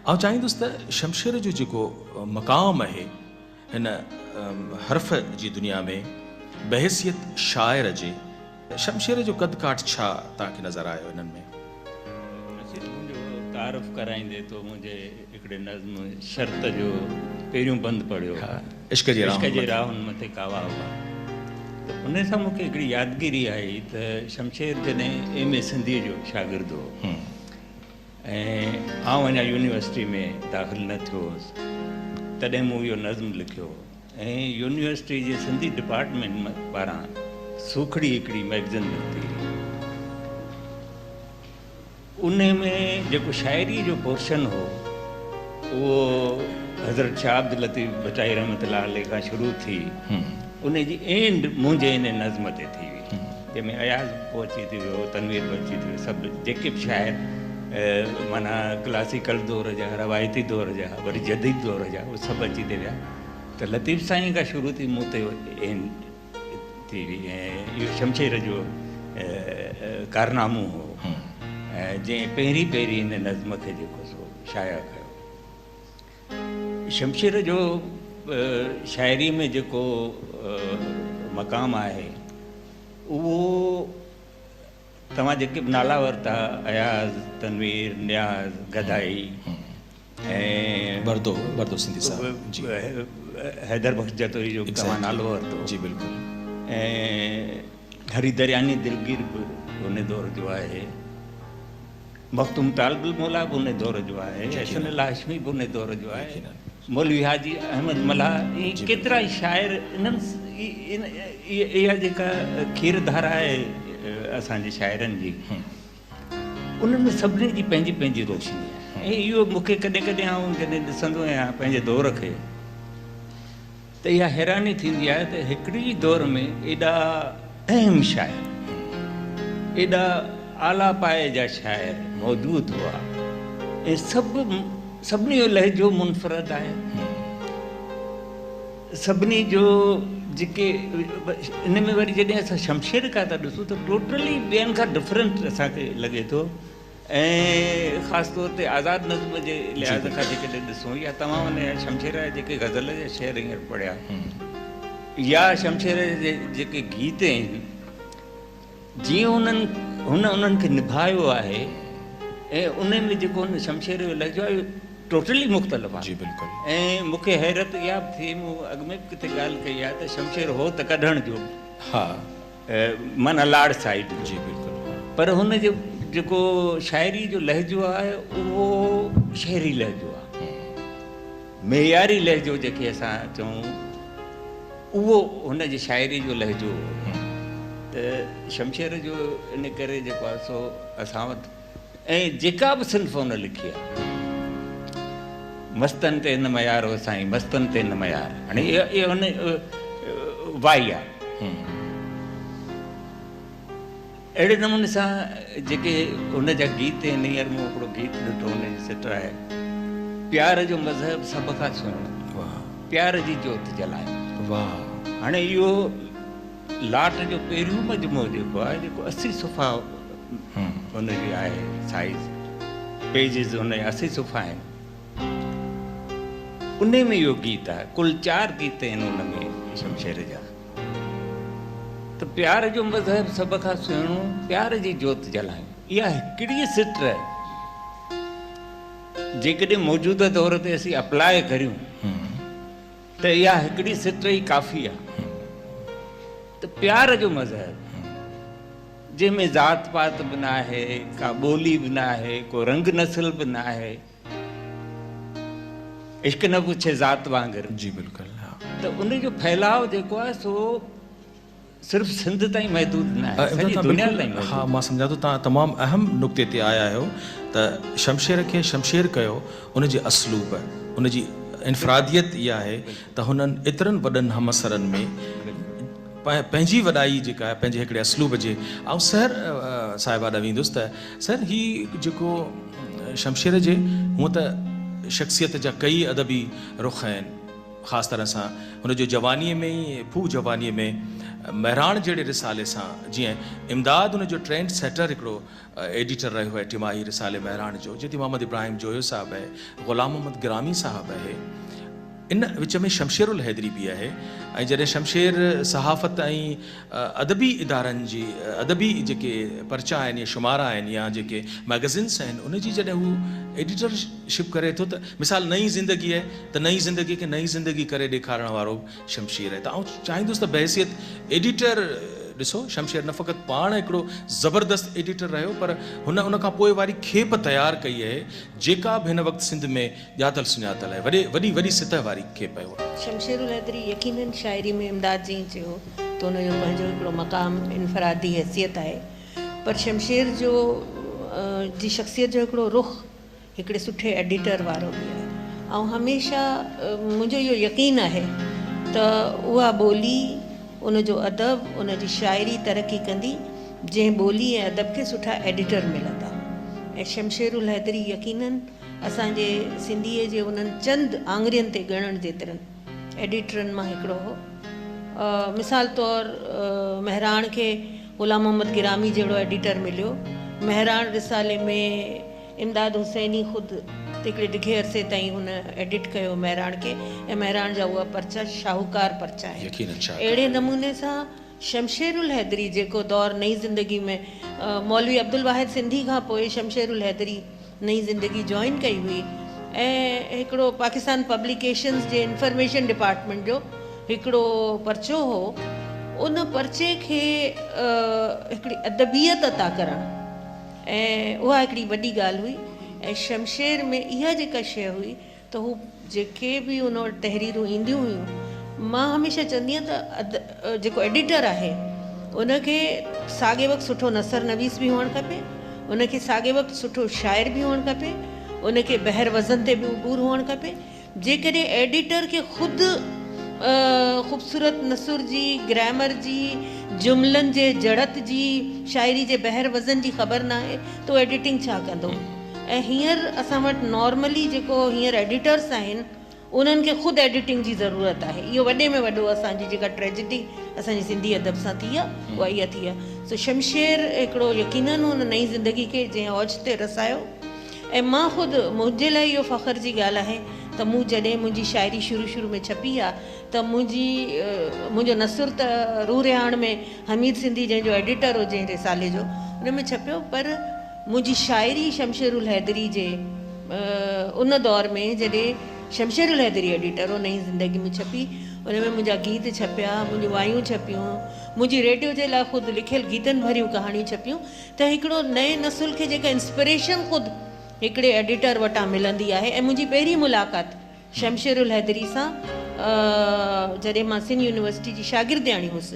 آئون چاهيندس ته شمشير جو جيڪو مقام آهي هن حرف جي دنيا ۾ بحيثيت شاعر جي، شمشير جو قد ڪاٺ ڇا توهان کي نظر آيو انهن ۾؟ رشيد منهنجو تعارف ڪرائيندي تو منهنجي هڪڙي نظم شرط جو پهريون بند پڙهيو. عشق جي عشق جي راهن مٿي ڪاوا هئا ته ان سان مون کي هڪڙي يادگيري آئي ته شمشير جڏهن ايم اي سنڌيء جو شاگرد هو ۽ آئون اڃا يونيورسٽي ۾ داخل نه ٿيو هوس تڏهن مون اهو نظم لکيو هو ۽ يونيورسٽي جي سنڌي ڊپارٽمينٽ پاران سوکڙي هڪڙي مئگزين نڪتي هئي. انهي ۾ جيڪو شاعريء جو پورشن هو، اهو حضرت شاهه عبداللطيف ڀٽائي رحمة الله عليه کان شروع ٿي، انهي جي اينڊ منهنجي انهي نظم تي ٿي هئي، جنهن ۾ اياز به اچي ٿي ويو، تنوير به اچي ٿي ويو، سڀ جيڪي به شاعر معنيٰ ڪلاسيڪل دور جا، روايتي دور جا، وري جديد دور جا، اهي سڀ اچي ٿي ويا ته لطيف سائين کان شروع ٿي مون تي اينڊ ٿي هئي ۽ اهو شمشير جو ڪارنامو هو جنهن پهرين پهرين هن نظم کي جيڪو سو شايع ڪيو. شمشير جو شاعري ۾ جيڪو مقام آهي اهو توهان جيڪي به نالا ورتا اياز، تنوير، نياز، گدائي، ۽ بردو بردو سنڌي صاحب جي حيدر بخش جتوئي جو به توهان نالو ورتو جي بلڪل ۽ هري درياني دلگير به ان دور جو آهي مخدوم طالب الموليٰ به ان دور جو آهي احسن الله هاشمي به ان دور جو آهي مولوي حاجي احمد ملاح ۽ ڪيترا ئي شاعر انهن اها جيڪا کير ڌارا آهي اسان جي شاعرن جي انهن ۾ سڀني جي پنهنجي پنهنجي روشني آهي ۽ اهو مون کي ڪڏهن ڪڏهن آئون جڏهن ڏسندو آهيان پنهنجي دور کي ته اها حيراني ٿيندي آهي ته هڪڙي ئي دور ۾ ايڏا اهم شاعر ايڏا اعليٰ پايي جا شاعر موجود هئا ۽ سڀ سڀني جو لهجو منفرد آهي. سڀني جو جيڪي ان ۾ وري جڏهن اسان شمشير کان ٿا ڏسون ته ٽوٽلي ٻين کان ڊفرنٽ اسان کي لڳي ٿو ۽ خاص طور تي آزاد نظم جي لحاظ کان جيڪڏهن ڏسون يا توهان ان شمشير جا جيڪي غزل جا شعر هينئر پڙهيا يا شمشير جي جيڪي گيت آهن جيئن انهن هن انهن کي نڀايو آهي ۽ ان ۾ جيڪو هن شمشير جو لهجو آهي اهو ٽوٽلي مختلف آهي. جي بلڪل. ۽ مون کي حيرت اها به ٿي مون اڳ ۾ به ڪٿي ڳالهه ڪئي آهي ته شمشير هو ته ڪڍڻ جو ها. معنيٰ لاڙ سائيڊ جو. جي بلڪل. پر هن جو جيڪو شاعري جو لهجو آهي اهو شهري لهجو آهي. معياري لهجو جنهن کي اسان چئون اهو هن جي شاعري جو لهجو هو ته شمشير جو ان ڪري جيڪو آهي سو اسان وٽ ۽ جيڪا به صنف هن لکي آهي مستن تي نه ميار هو سائين مستن تي نه ميار هاڻي اها هن وائي آهي. اهڙي نموني سان جيڪي هن جا گيت آهن، هينئر مون هڪڙو گيت ڏٺو هن جي سٽ آهي، پيار جو مذهب سڀ کان سهڻو، پيار جي جوت جلايو. هاڻي اهو لاٽ جو پهريون مجموعو جيڪو آهي، جيڪو 80 صفحا هن جي آهي سائيز، پيجز هن جا 80 صفحا آهن، انهي ۾ اهو گيت آهي. ڪل چار گيت آهن ان ۾ شمشير جا. ته پيار جو مذهب سڀ کان سهڻو، پيار جي جوت جلايون. اها هڪڙي سٽ جيڪڏهن موجوده دور تي اسين اپلاء ڪريون ته اها هڪڙي سٽ ئي ڪافي آهي ته پيار جو مذهب جنهن ۾ ذات پات به ناهي، ڪا ٻولي به ناهي، ڪو رنگ نسل به ناهي، عشق نه پڇي ذات وانگر. جي بلڪل ها. ته ان جو ڦهلاء جيڪو آهي سو صرف سنڌ تائين محدود نه آهي سڄي دنيا تائين محدود ها مان سمجهان ٿو توهان تمام اهم نقطي تي آيا آهيو ته شمشير کي شمشير ڪيو ان جي اسلوب ان جي انفراديت اها آهي ته هنن ايترن وڏن همعصرن ۾ پنهنجي وڏائي جيڪا آهي پنهنجي هڪڙي اسلوب جي آئون سحر صاحبه ڏانهن ويندس ته سر هي جيڪو شمشير جي هونء ته شخصيت جا ڪئي ادبي رخ آهن خاص طرح سان هن جو جوانيء ۾ ئي ڦوهه جوانيء ۾ مهراڻ جهڙي رسالي سان جيئن امداد ان جو ٽرينڊ سيٽر هڪڙو ايڊيٽر رهيو آهي ٽماهي رسالي مهراڻ جو، جتي محمد ابراهيم جويو صاحب آهي، غلام محمد گرامي صاحب آهي، ان وچ ۾ شمشير الحيدري به آهي ۽ جڏهن شمشير صحافت ۽ ادبي ادارن جي ادبي جيڪي پرچا آهن يا شمارا آهن يا جيڪي مئگزينس آهن ان جي جڏهن هو ايڊيٽر شپ ڪري ٿو ته مثال نئين زندگي آهي ته نئين زندگي کي نئين زندگي ڪري ڏيکارڻ وارو شمشير آهي ته آئون چاهيندس ته بحيثيت ايڊيٽر ڏسو شمشير نه فقط پاڻ هڪڙو زبردست ايڊيٽر رهيو پر هن ان کان پوء واري کيپ تيار ڪئي آهي جيڪا به هن وقت سنڌ ۾ ڄاتل سڃاتل آهي وڏي وڏي وڏي سطح واري کيپ آهي اها. شمشير الحيدري يقينن شاعري ۾ امداد جيئن چيو ته ان جو پنهنجو هڪڙو مقام انفرادي حيثيت آهي پر شمشير جو جي شخصيت جو هڪڙو رخ هڪڙي سٺي ايڊيٽر وارو به آهي. آئون هميشه منهنجو اهو يقين آهي ته اها ٻولي، ان جو ادب، ان جي شاعري ترقي ڪندي جنهن ٻولي ۽ ادب کي سٺا ايڊيٽر ملندا ۽ شمشير الحيدري يقيناً اسان جي سنڌيء جي انهن چند آڱرين تي ڳڻڻ جيترن ايڊيٽرن مان هڪڙو هو. مثال طور مهراڻ کي غلام محمد گرامي جهڙو ايڊيٽر مليو. مهراڻ رسالي ۾. امداد حسيني خود ته هڪڙي ڊگهي عرصي تائين هن ايڊٽ ڪيو مهراڻ کي ۽ مهراڻ جا اها پرچا شاهوڪار پرچا آهن. يقيناً شاهڪار. اهڙي نموني سان شمشير الحيدري جيڪو دور نئين زندگي ۾ مولوي عبدالواحد سنڌي کان پوء شمشير الحيدري نئين زندگي جوائن ڪئي هئي ۽ هڪڙو پاڪستان پبليڪيشنز جي انفرميشن ڊپارٽمينٽ جو هڪڙو پرچو هو ان پرچي کي هڪڙي ادبيت عطا ڪرڻ ۽ اها هڪڙي وڏي ڳالهه هئي ۽ شمشير ۾ اها جيڪا شيء هئي ته هو جيڪي به ان وٽ تحريرون اينديون هيون مان هميشه چوندي آهيان ته جيڪو ايڊيٽر آهي ان کي ساڳئي وقت سٺو نثر نويس به هئڻ کپي ان کي ساڳئي وقت سٺو شاعر به هئڻ کپي ان کي بحر وزن تي به عبور هئڻ کپي جيڪڏهن ايڊيٽر کي خود خوبصورت نثر جي، گرامر جي، جملن جي جڙت جي، شاعري جي بحر وزن جي خبر ناهي ته هو ايڊيٽنگ ڇا ڪندو؟ ۽ هينئر اسان وٽ نارملي جيڪو هينئر ايڊيٽرس آهن انهن کي خود ايڊيٽنگ جي ضرورت آهي. اهو وڏي ۾ وڏو اسان جي جيڪا ٽريجڊي اسان جي سنڌي ادب سان ٿي آهي اها اها ٿي آهي. سو شمشير هڪڙو يقينن هن نئين زندگي کي جنهن اوج تي رسايو، ۽ مان خود منهنجي لاء اهو فخر جي ڳالهه آهي ته مون جڏهن منهنجي شاعري شروع شروع ۾ ڇپي آ ته منهنجي منهنجو نثر ته روح رهاڻ ۾ حميد سنڌي جنهن جو ايڊيٽر هو جنهن رسالي جو ان ۾ ڇپيو پر منهنجي شاعري شمشيرالحيدري جي ان دور ۾ جڏهن شمشيرالحيدري ايڊيٽر هو نئين زندگي ۾ ڇپي ان ۾ منهنجا گيت ڇپيا منهنجون وايون ڇپيون منهنجي ريڊيو جي لاء خود لکيل گيتن ڀريون ڪهاڻيون ڇپيون ته هڪڙو نئين نسل کي جيڪا انسپريشن خود هڪڙي ايڊيٽر وٽان ملندي آهي ۽ منهنجي پهرين ملاقات شمشير الحيدري سان جڏهن مان سنڌ يونيورسٽي جي شاگردياڻي هيس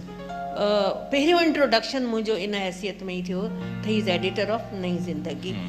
پهريون انٽروڊڪشن منهنجو ان حيثيت ۾ ئي ٿيو ته هي is editor of نئين زندگي.